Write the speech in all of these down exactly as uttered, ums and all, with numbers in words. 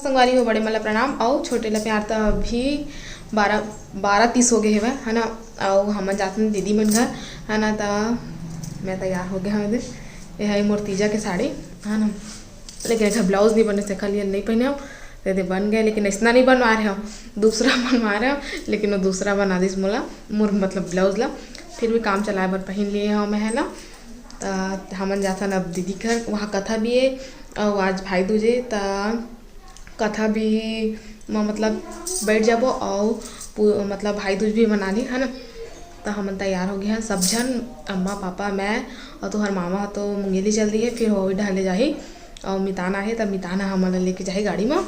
संगवारी हो, बड़े मन ला प्रणाम अउ छोटे ला प्यार। त अभी बारह, बारह तीस हो गए हवय, है ना। अउ हमन जाथन दीदी मन घर, है ना। त मैं तैयार हो गए हवं। ये है मोर तीजा के साड़ी, है ना। लेकिन एकर ब्लाउज नहीं बने, से खाली नहीं पहने हव, ते दे बन गए। लेकिन ऐसना नहीं बनवा रहे हो, दूसरा बनवा रहे हो। लेकिन वो दूसरा बना दिस मोला, मोर मतलब ब्लाउज ला। फिर भी काम चलाए बर पहन लिए हव मैं, है ना। त हमन जाथन अब दीदी घर, वहाँ कथा भी है और आज भाई दूज है। त कथा भी म-, मतलब बैठ जाबो और पू-, मतलब भाई दूज भी मना ली, है ना। त हमन तैयार हो गए हैं सब झन, अम्मा, पापा, मैं और तोहर मामा तो मुंगेली चल रही है, फिर वो भी ढले जाही। और मितान आहे, तब मितान ह हमन ला लेके जाही गाड़ी में।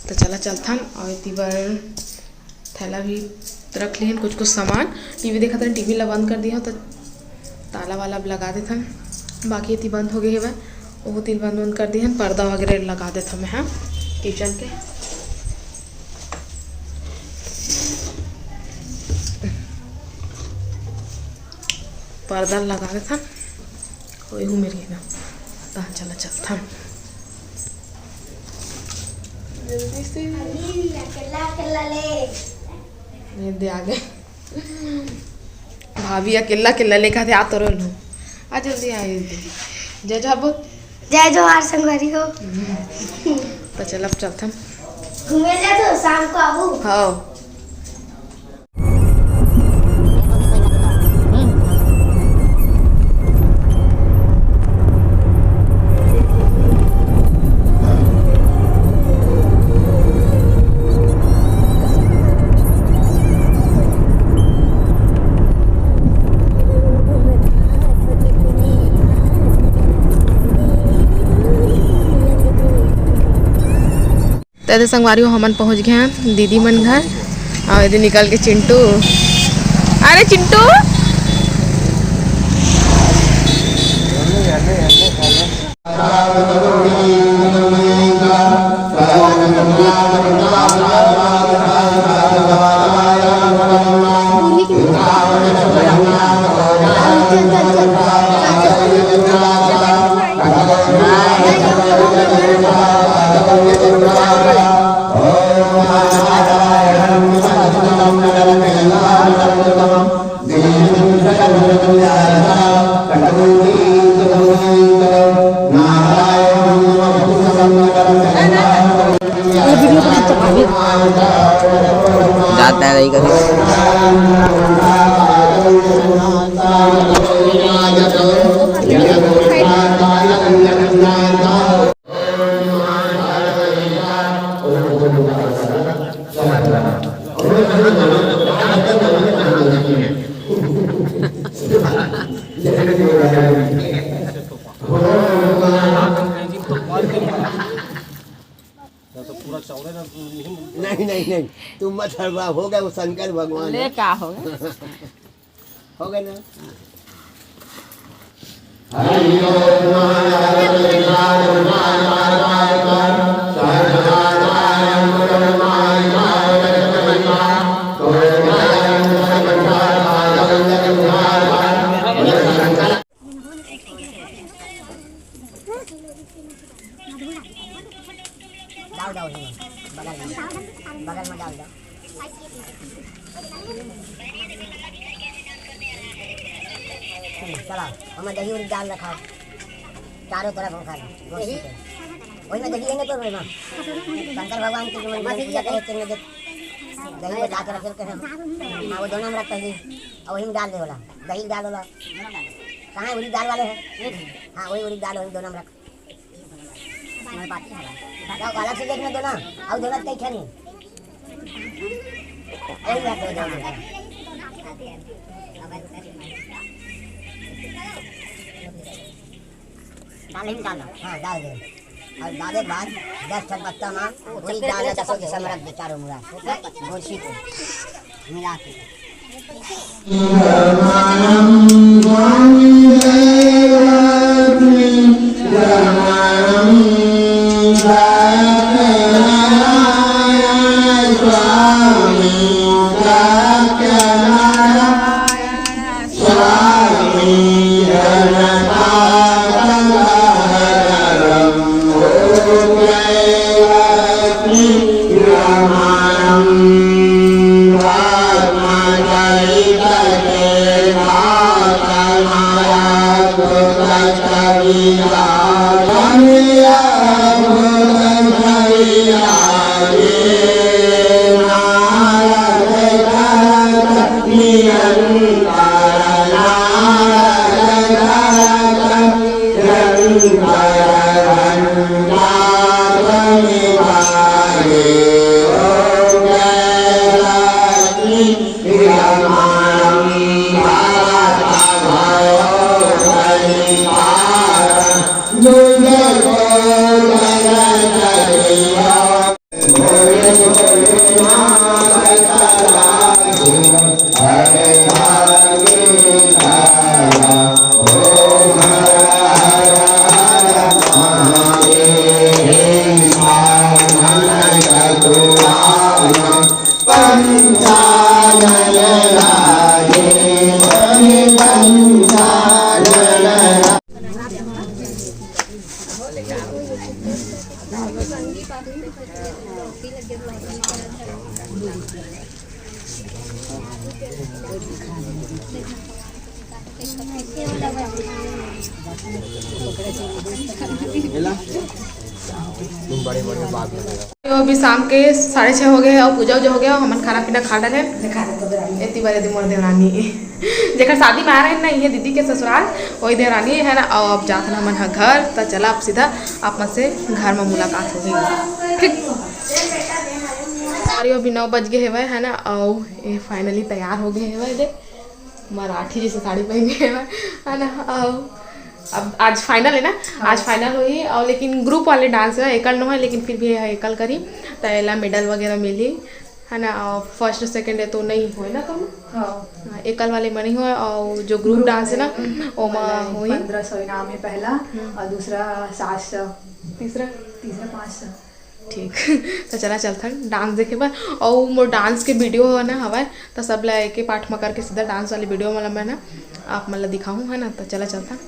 त चला चलथन। और एती बर थैला भी रख लेहन, कुछ कुछ सामान। टीवी देखत रहन, टीवी ला बंद कर दिया, तो ताला वाला अब लगा देथन। बाकी एती बंद हो गए हवय, ओहू तीर बंद बंद कर दिहन। पर्दा वगैरह लगा देथन मैं, हाँ, किचन के पर्दा लगा देथन। ओहू मेर ना, तहाँ चला चलथन जल्दी से। अकेला अकेला ले। ये दे आ गए। भाभी अकेला अकेला लेखा थे, आ तो रो लो। आ जल्दी आ, ये दे। जय जोहार बोल। जय जोहार संगवारी हो। तो चल, अब चलथन। घूमे ले तो शाम को आबू। हाँ। त एदे संगवारी हो, हमन पहुँच गए हैं दीदी मन घर। और एदे निकल के चिंटू, अरे चिंटू, जाता है नहीं कभी। नहीं, नहीं, नहीं, तुम मत हड़बड़ाओ, हो गया वो शंकर भगवान ले है। का हो गया? हो गया ना? डाल दो उसी में, बगल में, बगल में डाल दो। हम्म, चलो, हमें दही उरी डाल रखा हो, चारों तरफ हम खा लें, गोश्त दही? के। वही में दही है ना, तो वही में। शंकर भगवान की जो मंदिर में पूजा करे, उसमें जो दही बचा के रखे हैं, हाँ, वो दोनों में रख पहले, और वही में डाल दे वाला, दही डाल वाला। कहाँ है उड़ीद दाल वाले हैं? हाँ, वही उड़ीद दाल, वही दोनों में रख। मैं बात नहीं है। तो अलग से देखने दो ना, और दोनों कई खानी। वही बात हो जाएगा। दाल ही डाल दो। हाँ, डाल दो। और डाले बाद दस ठन पत्ता में पूरी डाल दे, दसों दिशा में रख दे, चारों मुड़ा। गोरसी को मिला के। तो अभी शाम के साढ़े छः हो गए हे अउ पूजा उजा हो गया, हमन खाना पीना खा डारे। एती बार एती मोर देवरानी, जेकर शादी में आ रहे ना, ये दीदी के ससुराल, वही देवरानी है ना। अउ अब जात ना हमन ह घर, त चला अब सीधा आप मन से घर में मुलाकात होगी। ठीक, अरे अभी नौ बज गए हेवय है ना, अउ ये finally तैयार हो गए हेवय दे। मराठी जैसे साड़ी पहन के है ना। अब आज final है ना, आज final होही। और लेकिन group वाले dance है, एकल नो है, लेकिन फिर भी है एकल करी, तो एला medal वगैरह मिली है ना। और first second है तो नहीं होए ना तुम? हाँ। हाँ, एकल वाले में नहीं होए। और जो group dance है ना, ओमा होही। पंद्रह सौ इनाम है पहला, हम्म। और दूसरा सात सौ। तीसरा? तीसरा पाँच सौ। ठीक, तो चला चलथन dance देखे बर। अउ मोर dance के video ह ना हवय, तो सब ला एके पाठ म करके सीधा dance वाले video म ला मैं ना आप मन ला दिखाहूँ, है ना। तो चला चलथन।